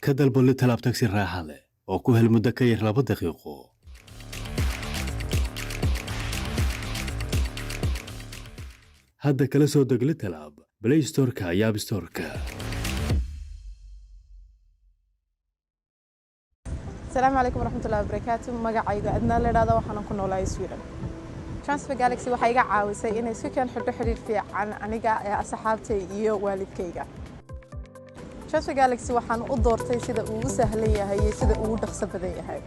Ka dalbo Little app taxi raaxa leh oo ku hel muddo ka yar 2 daqiiqo. Hadda kala soo deg Little app Play Storeka iyo App Storeka. Asalaamu calaykum waraxmatullahi wabarakaatu. Magacayga Adnaa la idhahda, waxaanan ku noolahay Sweden. Transfer Galaxy waxay iga caawisay inay isku keen xidho xidhiir fiican aniga ee asxaabtay iyo waalidkayga. Transfer Galaxy waxaan u doortay sida uu u sahlan yahay iyo sida uu u dhaqso badan yahay.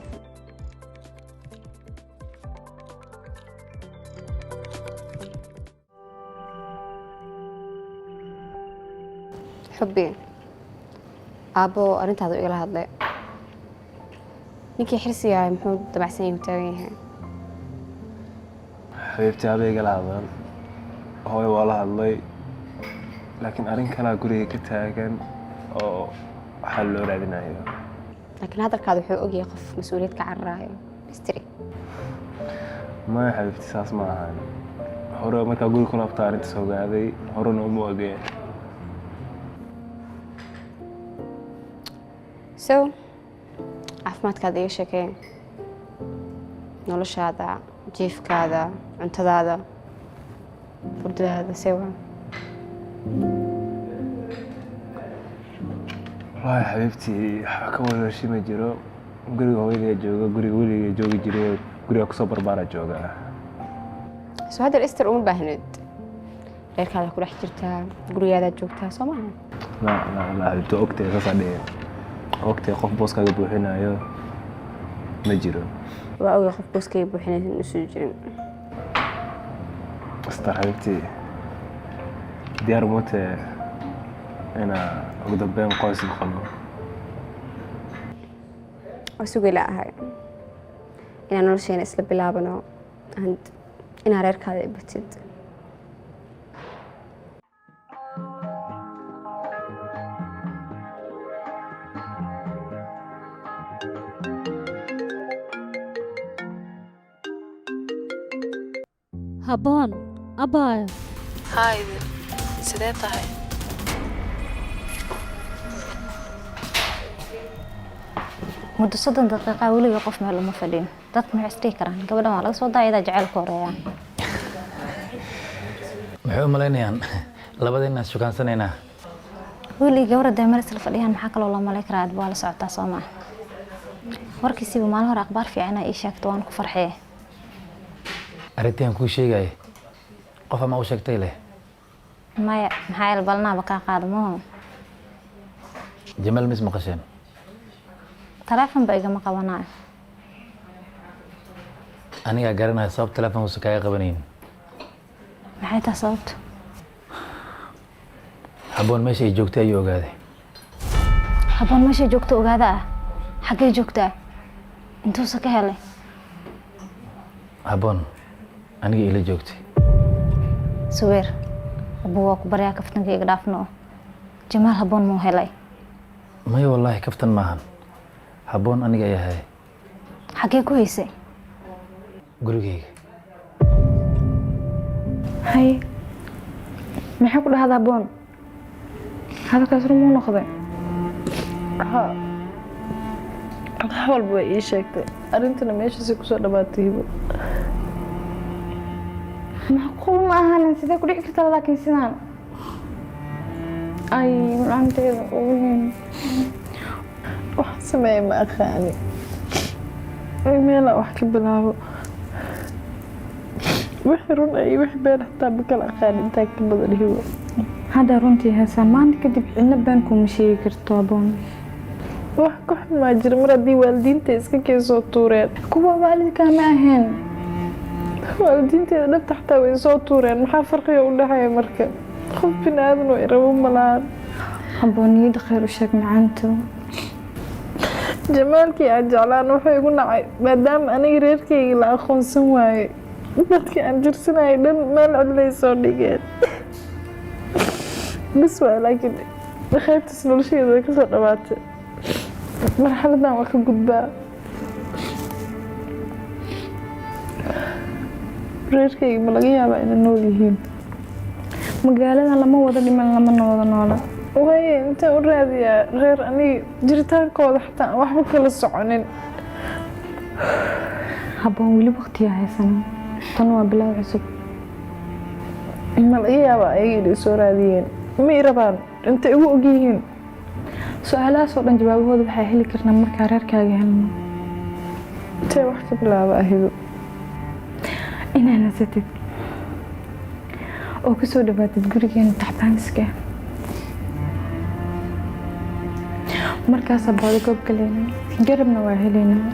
Xubbi, aabbo arrintaadu igala hadlay. Ninkii xirsigahay muxuu dabacsan yahay, taagan yahay? Xabiibtii, aaba igala hadlan, hooyo waa la hadlay, laakiin arrin kalaa guriga ka taagan oo waxaa loo raadinayo. Laakiin hadalkaada wuxuu ogyahay qof mas-uuliyad ka cararaayo mistri. Maya xabiibti, saas ma ahan. Hore markaa guriga ku laabta arrintaas ogaaday, horena uma ogeen. So caafimaadkaada iga sheekee, noloshaada, jiifkaada, cuntadaada, hurdadaada, see waa? Wallaahi xabiibtii, waxba ka walwalshi ma jiro. Guriga hooyaday jooga, guriga weligay joogi jiray, guriga kusoo barbaara jooga. So haddeer Ester uma baahnid, reerkaada ku dhex jirtaa, gurigaadaa joogtaa, soo maaha? La la la xabiibti, waa ogtahay, saasaa dhihin. Ogtahay, qof booskaaga buuxinayo ma jiro. Waa ogay qof booskayga buuxinaysan isu jirin. Ester xabiibtii, diyaar mute inaa ugu dambeyn qoys noqono? Waa sugi la'ahay inaan nolosheena isla bilaabano and inaa reerkaada i batid. Habboon abaayo. Haa Idil, sidee tahay? Muddo 30 daqiiqa weliga qof meel uma fadhiyo. Dadku maxay isdhihi karaan? Gabadhan waa laga soo daayadaa, jaceylka horeeya. Maxay u malaynayaan labada inaan shukansanaynaa? Wiil iyo gabar hadday meel isla fadhiyaan, maxaa kaloo loo malay karaa? Adba waa la socotaa, soo maa? Warkiisiiba maalin hore akhbaar fiicana ii sheegto, waan ku farxee. Arrintii kuu sheegaya qof ama u sheegtay leh? Maya, maxaa yeele balnaaba kaa qaada maho. Jamaal mis maqasheen? Taleefon ba igama qabanayo. Anigaa garanaya sabab telefoonkuusa kaaga qabanayn. Maxay tahay sababta? Habboon meesha ay joogtay ayuu ogaaday. Habboon meeshay joogto ogaada ah? Xaggay joogtaa? Intuusa ka helay? Habboon aniga ila joogtay. Suweer abu, waa ku baryaa, kaftanka iga dhaafno. Jamaal habboon muu helay? Maya, wallaahi kaftan maahan. Habboon aniga ayaa hay. Xaggee ku haysay? Gurigayga. Hay, maxay ku dhahdaa Boon? Hadalkaas run muu noqday? Haa, wax walba way ii sheegtay, arrintana meeshaasay kusoo dhammaatay, Hibo. Macquul ma ahanin. Sidee ku dhici kartaa? Laakiin sidaan ay macanteeda ugu Wax sameeye ma aqaani, meelaa wax ka bilaabo. Wixii run ah iyo wixii been xataa ma kala aqaani intaa ka badan, Hibo. Hadda runtii heesaan, maanta kadib cidna been kuma sheegi karto, Aboon. Wax ku xumaa jira mar haddii waalidiinta iska kee soo tuureen. Kuwa waalidkaa ma ahayn. Waalidiinteeda dhabta xataa way soo tuureen. Maxaa farqiga u dhexeeya marka? Qof bini aadan oo irabo malahan. Habboon, niyadda khayr u sheeg macaanto. Jamaalkii aan jeclaan wuxuu igu nacay maadaama aniga reerkayga la aqoonsan waayey. Dadkii aan jirsanayay dhan meel cidlay soo dhigeen. Bas waay, laakiin qaybtaas nolosheeda way kasoo dhammaatay. Marxaladan waa ka gudbaa. Reerkayga ma laga yaabaa inay nool yihiin? Magaaladan lama wada dhiman, lamana wada noola. Waaye intaan u raadiyaa reer aniga jiritaankooda xataa aan waxba kala soconin. Habboon, weli waqtiyaa haysanaa. Tan waa bilow cusub. Ma laga yaabaa ayaga inay soo raadiyeen? Ma i rabaan? Intay igu ogyihiin? Su-aalahaas oo dhan jawaabahooda waxaa heli karnaa markaa reerkaaga helno. Intee wax ka bilaaba ahidu? Inaa nasatid oo kusoo dhawaatid gurigeena taxbaaniska. Markaasaa baadigoob galaynaa, garabna waa helaynaa.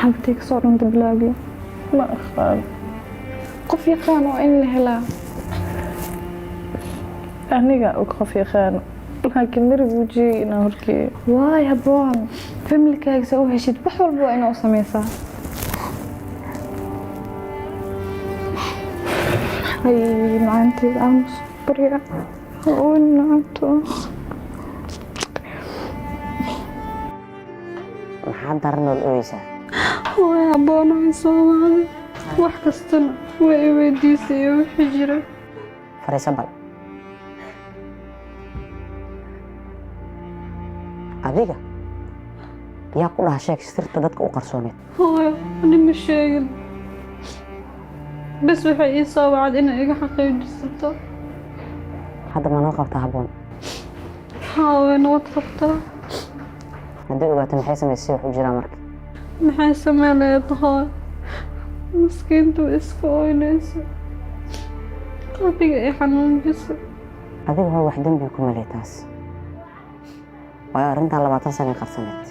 Xabtay kasoo dhunta bilaagii. Ma aqaan. Qof yaqaan oo in la helaa. Aniga og qof yaqaano, laakiin marib wejigay inaan horgeeyo. Waay habboon, familkaaga saa u heshid wax walba waa inaa u sameysaa. Ay macaanteed, aamus, barya ha oonin macaanto. Maxaa daran ood ooyeysaa? Waay habboon, way soo wacday, wax kastana way i weydiisay iyo wixii jira. Fariiso bal. Adiga yaa ku dhaha sheeg sirta dadka u qarsooneed? Hooyo, ani ma sheegin, bas waxay ii soo wacday inay iga xaqiijisato. Hadda ma noo qabtaa, Habboon? Haa, way nabad qabtaa. Haddii ogaato maxay samaysay? Wax u jiraa marka? Maxay sameynayd hooyo? Maskiintu way iska oynaysa, qalbiga ay xanuunjisa. Adiga hoo wax dembi kuma leh taas, waayo arrintan 20 sanay qarsaneed.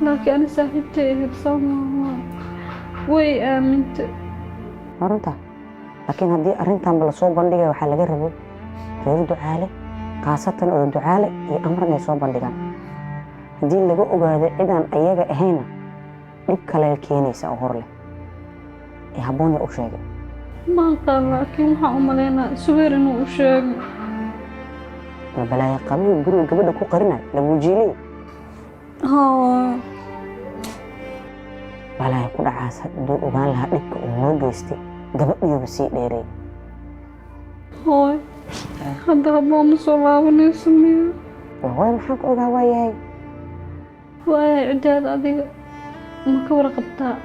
Laakiin ani saaxiibtay ahayd, soo maaha? Way aamintay. Waa runta, laakiin haddii arrintanba lasoo bandhigaya, waxaa laga rabay reer Ducaale, khaasatan oda Ducaale iyo Amran, inay soo bandhigaan. Haddii laga ogaado cidaan ayaga ahayna, dhib kale keenaysa oo hor leh ee Habboon yaa u sheegay? Ma aqaan, laakiin waxaan u malaynaa Subeer inuu u sheegay. Ma balaayo qabiil guriga gabadha ku qarinayo labuujiiley? Haa. Balaayo ku dhacaas, hadduu ogaan lahaa dhibka uu noo geystay, gabadhiiba sii dheereey. Hooy, hadda Habboon ma soo laabanayso miya? Hooy, maxaan ka ogaa? Waayahay. Waaya, ciddaada adiga ma ka warqabtaa?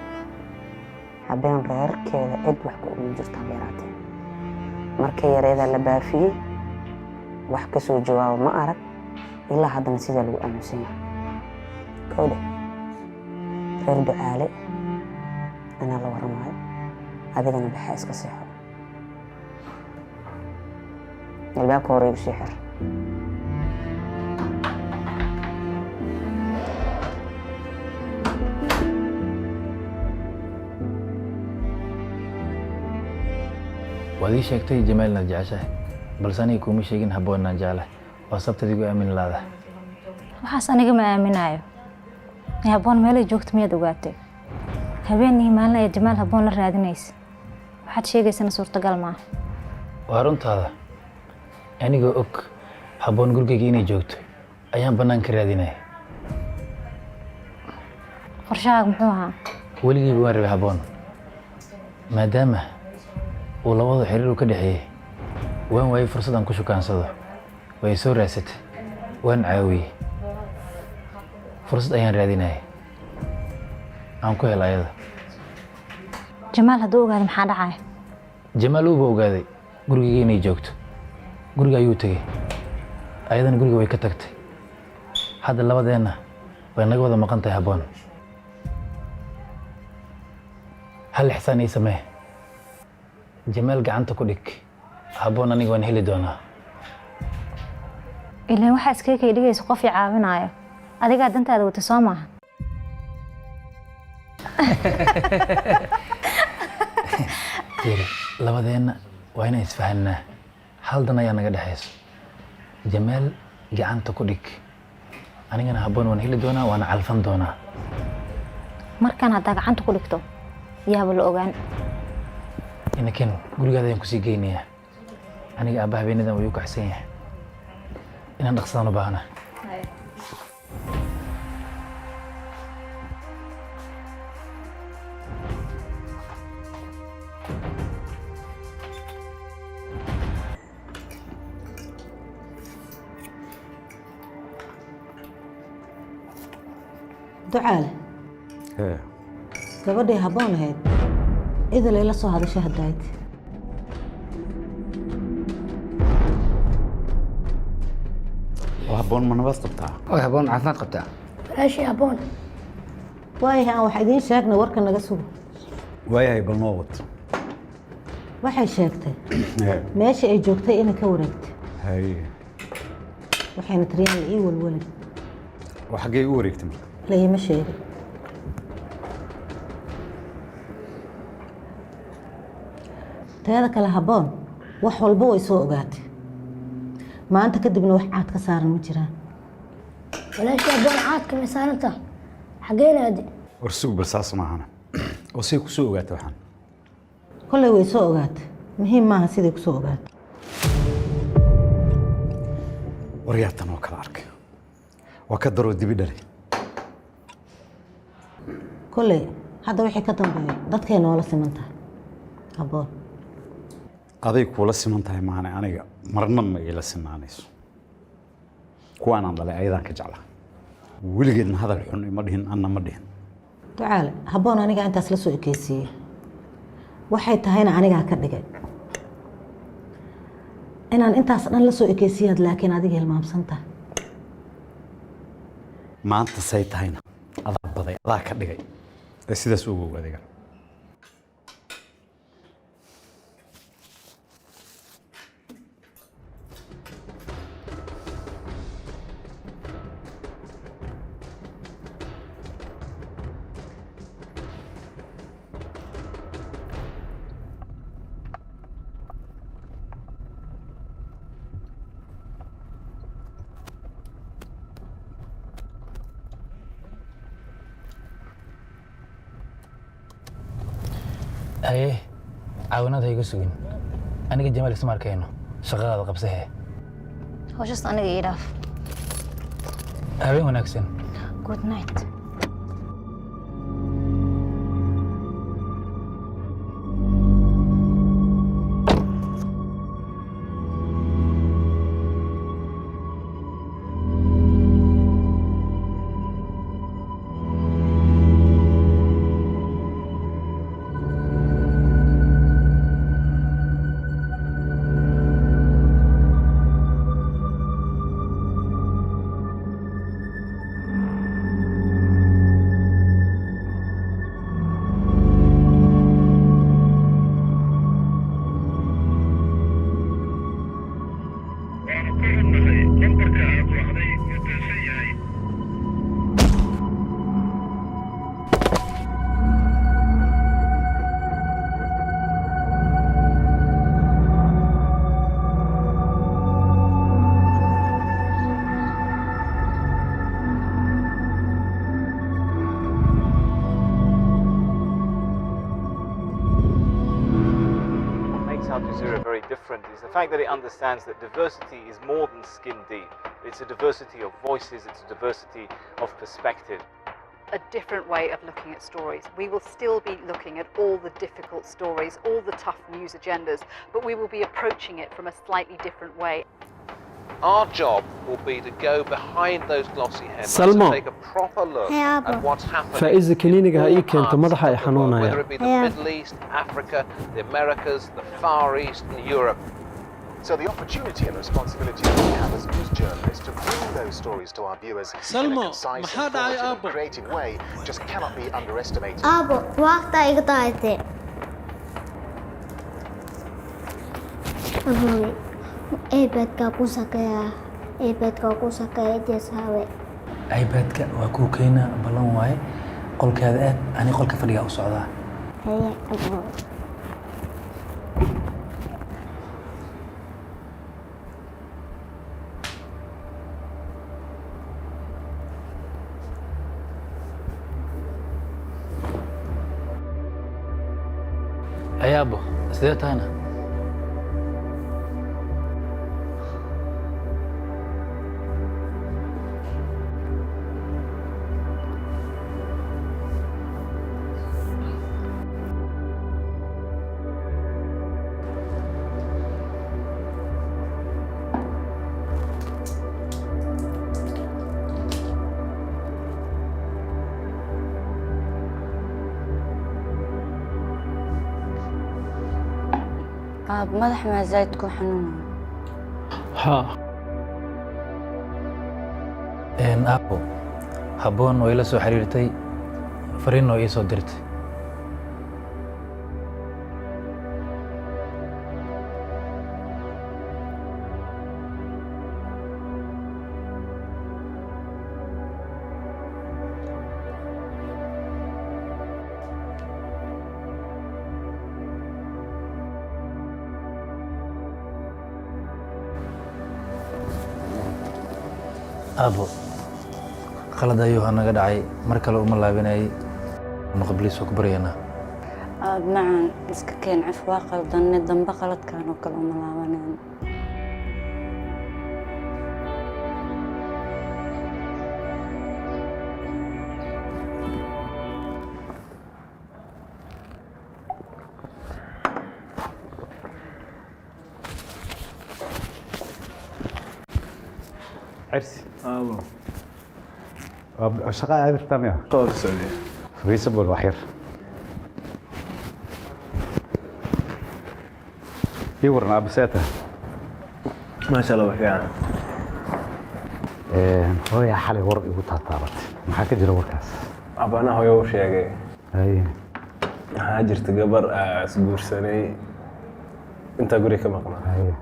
Habeen reerkeeda cid wax ka ugu jirtaa beeraatee. Markay yareedaa la baafiyey, wax ka soo jawaabo ma arag ilaa haddana. Sidaa lagu aaminsan yahay kowdhe reer Ducaale anaa la warramaayo. Adigana baxa, iska seexo, albaabka hore igu sii xir. Waad ii sheegtay Jamaal inaad jeceshahay, balse aniga kuuma sheegin Habboon inaan jeclahay. Waa sababta adigu aamin laada. Waxaas aniga ma aaminayo. Ee Habboon meelay joogto miyaad ogaatay? Habeenihii maalin ayaa Jamaal Habboon la raadinaysa. Waxaad sheegaysana suurtagal maaha. Waa runtaada. Anigoo og Habboon gurigayga inay joogto ayaan bannaanka raadinaya. Qorshahaaga muxuu ahaa? Weligeyba waan rabay Habboon, maadaama uu labada xiriir uu ka dhexeeyey. Waan waayey fursad aan ku shukaansado. Way soo raadsatay, waan caawiyey. Fursad ayaan raadinayay aan ku helo ayada. Jamaal hadduu ogaado maxaa dhacaya? Jamaal uuba ogaaday gurigayga inay joogto. Guriga ayuu tegey, ayadana guriga way ka tagtay. Hadda labadeenna way naga wada maqan tahay. Habboon, hal ixsaan ii samee: Jamaal gacanta ku dhig. Habboon aniga waan heli doonaa. Ilaan waxaa iskaga kay dhigaysa qof i caawinaayo. Adigaa dantaada wata, soo maaha? Fiiri, labadeenna waa inaan isfahanaa. Hal dan ayaa naga dhexayso: Jamaal gacanta ku dhig, anigana Habboon waan heli doonaa, waana calfan doonaa. Markaan haddaa gacanta ku dhigto, yaaba la ogaan. Inaken, gurigaada ayaan kusii geynayaa. Aniga aabba habeenadan wuu igu kacsan yahay, inaan dhaqsadaan u baahana. Ducaale, Hee. Gabadhay habboon ahayd idil ila soo hadashay haddayd. Oo habboon ma nabad qabtaa? Oo habboon caafimaad qabtaa. Walaashii habboon. Waayahay, aan wax idiin sheegna, warka naga sugo. Waayahay, bal noo wad. Waxay sheegtay Hee. meesha ay joogtay inay ka wareegtay. Haye. Waxayna tiriyaan la ii walwalay. Oo xaggee u wareegtay marka? La iima sheegin. Teeda kale, habboon wax walba way soo ogaatay. Maanta kadibna wax caad ka saaran ma jiraan. Walaashii habboon caadka may saaranta? Xageena aade? War sug bal, saas maahana. Oo say ku soo ogaatay waxaan? Kolley way soo ogaatay, muhiim maaha siday ku soo ogaatay. Waryaabtan oo kala arkay waa ka daroo dibi dhalay. Kolley hadda wixii ka dambeeya dadkay noola siman tahay habboon. Aday kuula siman tahay maahane, aniga marna ma iila sinaanayso. Kuwaanaan dhalay ayadaan ka jeclaa. Weligeedna hadal xun ima dhihin, anna ma dhihin. Ducaale, habboon anigaa intaas la soo ekeysiiyey, waxay tahayna anigaa ka dhigay inaan intaas dhan la soo ekeysiiyaad, laakiin adiga hilmaamsan tahay. Maanta say tahayna adaa baday, adaa ka dhigay ee sidaas ogow adiga. Haye, caawinaad ha iga sugin. Aniga Jamaal isma arkayno, shaqadaada qabsahe. Hawshaas aniga ii dhaaf. Habeen wanaagsan. Good night. What makes Al Jazeera very different is the fact that it understands that diversity is more than skin deep. It's a diversity of voices, it's a diversity of perspective. A different way of looking at stories. We will still be looking at all the difficult stories, all the tough news agendas, but we will be approaching it from a slightly different way. Our job will be to go behind those glossy headlines Salmo. and take a proper look Hey, Abba. at what's happening. Faa'iisa, kiniiniga ha ii keento, madaxa ay xanuunaya. Whether it be the Middle East, Africa, the Americas, the Far East, and Europe. So the opportunity and responsibility that we have as news journalists to bring those stories to our viewers in a Salmo, concise, maxaa dhacay, informative, and Aabbo? creative way just cannot be underestimated. Aabo, waagtaa iga daayatee. Aboowe, iPadkaa ku sakeeyaa, iPadkaa ku sakeeya jeesaawe. iPadka waa kuu keenaa, ballan waaye. Qolkaada aad, ani qolka fadhigaa u socdaa. Haye, aboowe. Haye aabbo, sidee tahayna? Aab, madax maa zaid ku xanuunaya? Haa. Aabbo, Habboon way la soo xiriirtay, fariin oo ii soo dirtay. Aabbo, qalad ayuu naga dhacay, mar kale uma laabinayay. Noqobliis waa ku baryaynaa. Aab macaan, iska keen caf, waa qaldanne, dambe qaladkan oo kale uma laabanayno. Xirsi. Aabo. Shaqa aadi rabtaa miya? Fariisa bol wax yar. Ii waran aabba, see tahay? Maasha Allah, waa fiican. Hooyaa xalay war igu taataabatay. Maxaa ka jira warkaas? Abana hooyo u sheegay. Haye. Waxaa jirta gabar aa isguursanay intaa guriga ka maqnaa. Haye.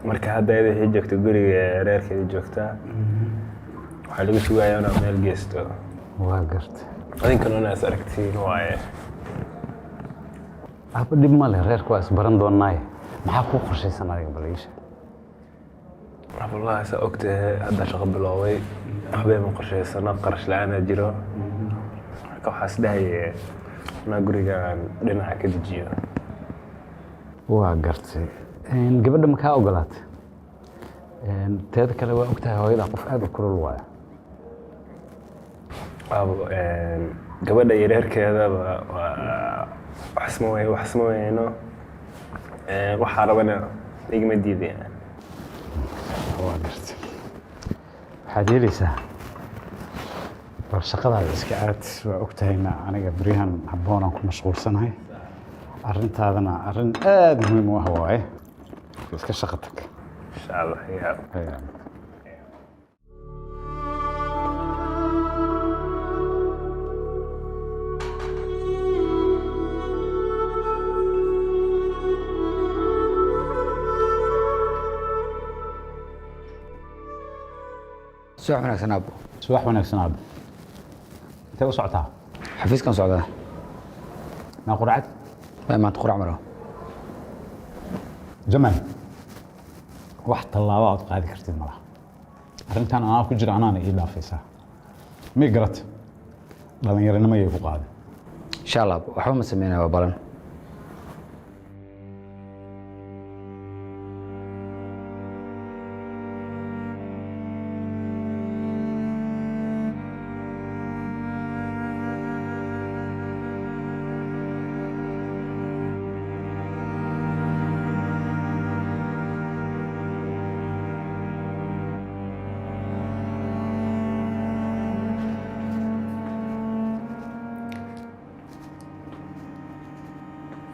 Marka hadda ayada waxay joogta guriga reerkeeda joogtaa. Waxaa lagu sugayaa inaa meel geysto. Waa gartay. Adinkana inaa is aragtiin waaye. Aabba, dhib ma leh, reerka waa isbaran doonaaye. Maxaa kuu qorshaysan adiga, bal ii sheeg. Wallahi, saa ogtahay, hadda shaqo bilooway, waxbay ma qorshaysano, qarash la-aanaa jiro. Marka waxaa is dhahaya inaa gurigaan dhinaca ka dejiyo. Waa gartay. Gabadha ma kaa ogolaatay? Teeda kale, waa ogtahay hooyada qof aad u kulul waayo. Aabo, gabadha iyo reerkeedaba waa wax isma weyno. Waxaa rabana igama diidayaan. Waa gartay. Waxaad yeelaysaa, bal shaqadaada iska aad. Waa ogtahayna aniga beryahan Habboonaan ku mashquulsanahay. Arrintaadana arrin aad muhiim u ah waaye. Iska shaqo tag. Insha Allah, yaa. Haya. Subax wanaagsan, aabbo. Subax wanaagsan, aabbo. Intee u socotaa? Xafiiskan socdaa. Maa quracad? Ma maanta qurac maro. Jamaal, wax tallaabo aad qaadi kartid malaha. Arrintan anaa ku jira, anaana ii dhaafaysaa. Mi garat, dhalinyaranimo yay ku qaaday. Insha Allah, aabbo, waxba ma sameynaya, waa balan.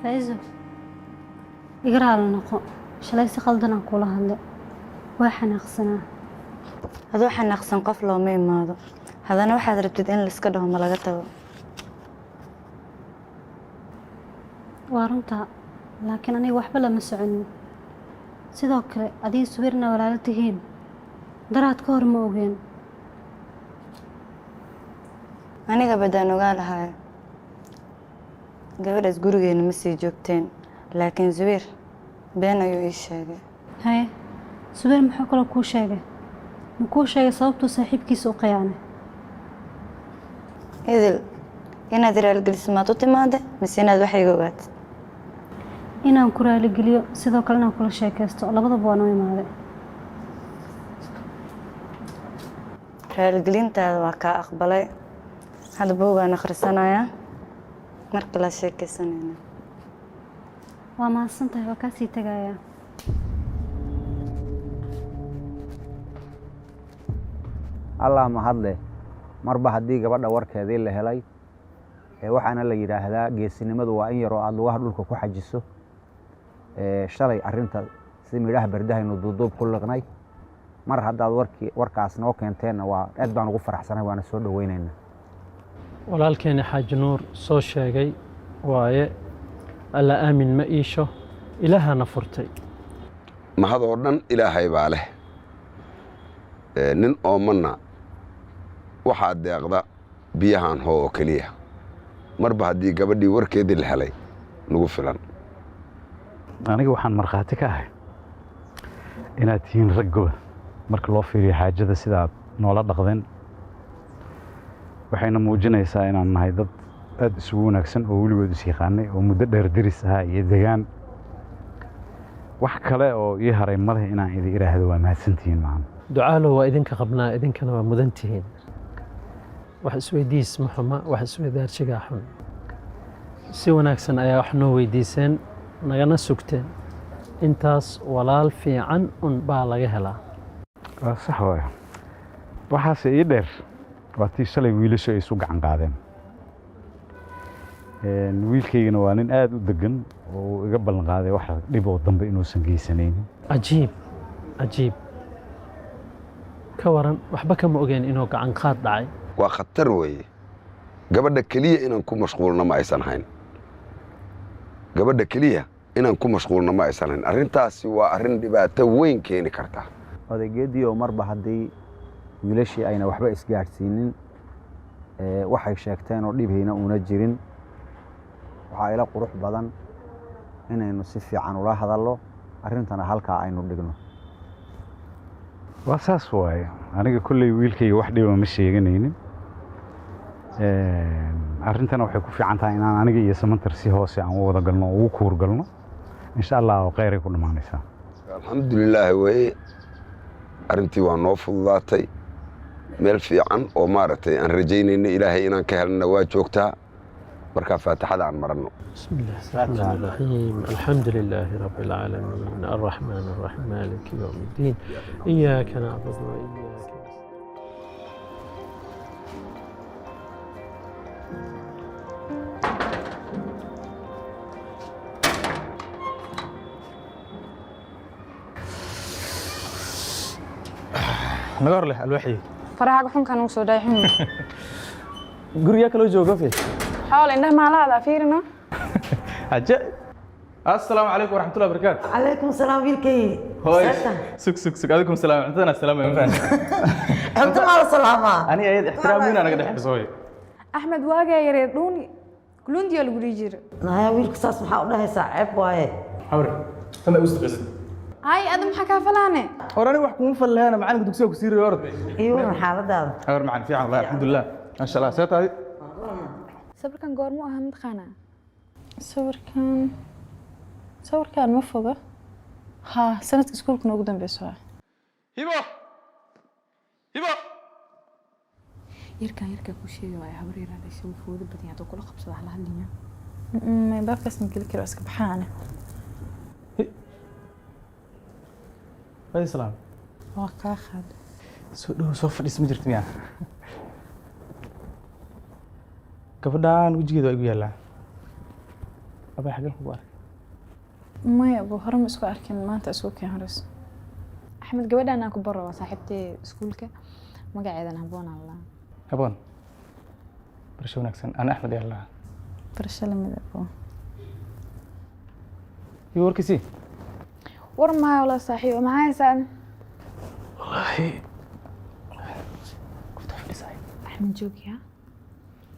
Faizo, iga raali noqo, shalay si khaldan aan kula hadlay, waa xanaaqsanaa. Adoo xanaaqsan qof looma imaado, haddana waxaad rabtid in laiska dhaho ma laga tago. Waa runtaa, laakiin aniga waxba lama soconin. Sidoo kale adiga Suwiirna walaalo tihiin daraad ka hor ma ogeen. Aniga badaan ogaa lahaay, gabadhaas gurigeena ma sii joogteen, laakiin Zubeer been ayuu ii sheegay. Haye, Suwiir muxuu kaloo kuu sheegay? Ma kuu sheegay sababtuu saaxiibkiisa u khiyaanay? Idil, inaad raaligeliso maad u timaade mise inaad wax iga ogaatid? Inaan ku raaligeliyo, sidoo kale inaan kula sheekaysto, labadaba waan u imaaday. Raaligelintaada waa kaa aqbalay. Hadda buugaan akhrisanayaa, marka la sheekaysanayna. Waa mahadsan tahay, waa kaa sii tegayaa. Allah mahadleh, marba haddii gabadha warkeedii la helay ee waxaana la yidhaahdaa geesinimadu waa in yaroo aada lugaha dhulka ku xajiso. Shalay arrinta si midhaha berdahaynu duuduub ku liqnay. Mar haddaad warkii warkaas noo keenteenna, waa aad baan ugu faraxsanay, waana soo dhoweynaynaa. Walaalkeena Xaaji Nuur soo sheegay waaye, Alla aamin ma iisho, Ilaahana furtay. Mahadoo dhan Ilaahay baa leh. Nin oomanna waxaa deeqda biyahan hoo oo keliya. Marba haddii gabadhii warkeedii la helay, nagu filan. Aniga waxaan markhaati ka ahay inaad tihiin rag goba. Marka loo fiiriyo xaajada sidaad noola dhaqdeen, waxayna muujinaysaa inaan nahay dad aad isugu wanaagsan oo weligood is yaqaanay oo muddo dheer deris ahaa iyo degaan. Wax kale oo ii haray ma leh inaan idin idhaahdo waa mahadsantihiin maahan. Ducaalow, waa idinka qabnaa, idinkana waa mudan tihiin. Wax isweydiis ma xuma, wax isweydaarshigaa xun. Si wanaagsan ayaa wax noo weydiiseen, nagana sugteen. Intaas walaal fiican un baa laga helaa. Waa sax waay. Waxaase ii dheer, waa tii shalay wiilashu ay isu gacan qaadeen. Wiilkaygana waa nin aad u degan oo uu iga ballan qaaday wax dhib oo dambe inuusan geysanaynin. Cajiib, cajiib! Ka waran, waxba kama ogeen inuu gacan qaad dhacay. Waa khatar weeye. Gabadha keliya inaan ku mashquulno ma aysan hayn, gabadha keliya inaan ku mashquulno ma aysan hayn. Arrintaasi waa arrin dhibaato weyn keeni karta. Odaygeediio, marba haddii wiilashii ayna waxba isgaadhsiinin, waxay sheegteen oo dhibhayna uuna jirin, waxaa ila qurux badan inaynu si fiican ula hadallo, arrintana halkaa aynu dhigno. Waa saas waaye. Aniga kolley wiilkayga wax dhiba ma sheeganaynin. Arrintana waxay ku fiican tahay inaan aniga iyo Samantar si hoose aan u wada galno oo ugu kuur galno. Insha Allah kheyray ku dhammaanaysaa. Alxamdulilaahi weye, arrintii waa noo fududaatay. Meel fiican oo maaragtay aan rajaynayno Ilaahay inaan ka helna waa joogtaa. Markaa faatixada aan maranno. بسم الله الرحمن الرحيم، الحمد لله رب العالمين، الرحمن الرحيم، مالك يوم الدين، إياك نعبد وإياك نستعين. Naga hor leh alwaaxii. Farahaaga xunkan ugu soo dhaay xun. Gurigaa kaloo jooga fi. Xool indhaha maalaada fiirino. Ajaib! Assalaamu calaykum waraxmatullahi wabarakaatu. Calaykum salaam, wiilkay. Hooy, sug, sug, sug. Adikum salaam. Cuntadana salaamay, ma fahanti? Cunto maa la salaamaa? Ani ayad ixtiraam weyn aa naga dhexayso, hooy. Axmed, waagaa yaree dhuuni kulundiyaa lagu dhihi jira. Naya, wiilka saas maxaa u dhahaysaa? Ceeb waaye. Xawre tana u saqaysid. Hay, ada maxaa kaa falaane? Hor aniga wax kuma fal lahaana, macalinka dugsiga ku sii riyo orod. Iyo waran xaaladaada? Xawre macalin fiican wallahi, alxamdulilah, maasha Allah. See tahay? Sawirkan goormuu ahaa, mataqaanaa? Sawirkan ma foga. Haa, sanadka iskuulka noogu dambeyso waa. Hibo, Hibo! Yarkan yarkaa kuu sheegi waaya, habar yaraa dhashay, wuu foodo badan yahay. Hadduu kula qabsado hala hadlinya. May, baabkaas ma geli karo, iska baxaane. Way salaam. Waa kaa qaad. Soo dhow, soo fadhiis. Ma jirto miyaa? Gabadhaan wejigeeda waa igu yaallaa. Abaa, xagee kugu arkay? Maya bu, hore ma isku arkin, maanta isku keen horeyso. Axmed, gabadhan aan ku baro waa saaxiibtay iskuulka, magaceedana Haboon aan lahaa. Haboon, barasho wanaagsan. Ana Axmed ayaa lahaa. Barasho lamid abo. Iyo warkiisii? War maayo wala saaxiibo, maxaa haysaa? Wallaahi. Axmed, joogyaa,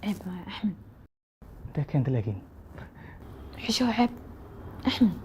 ceeb maayo, Axmed. Intee keenta laakiin? Xisho, ceeb, Axmed.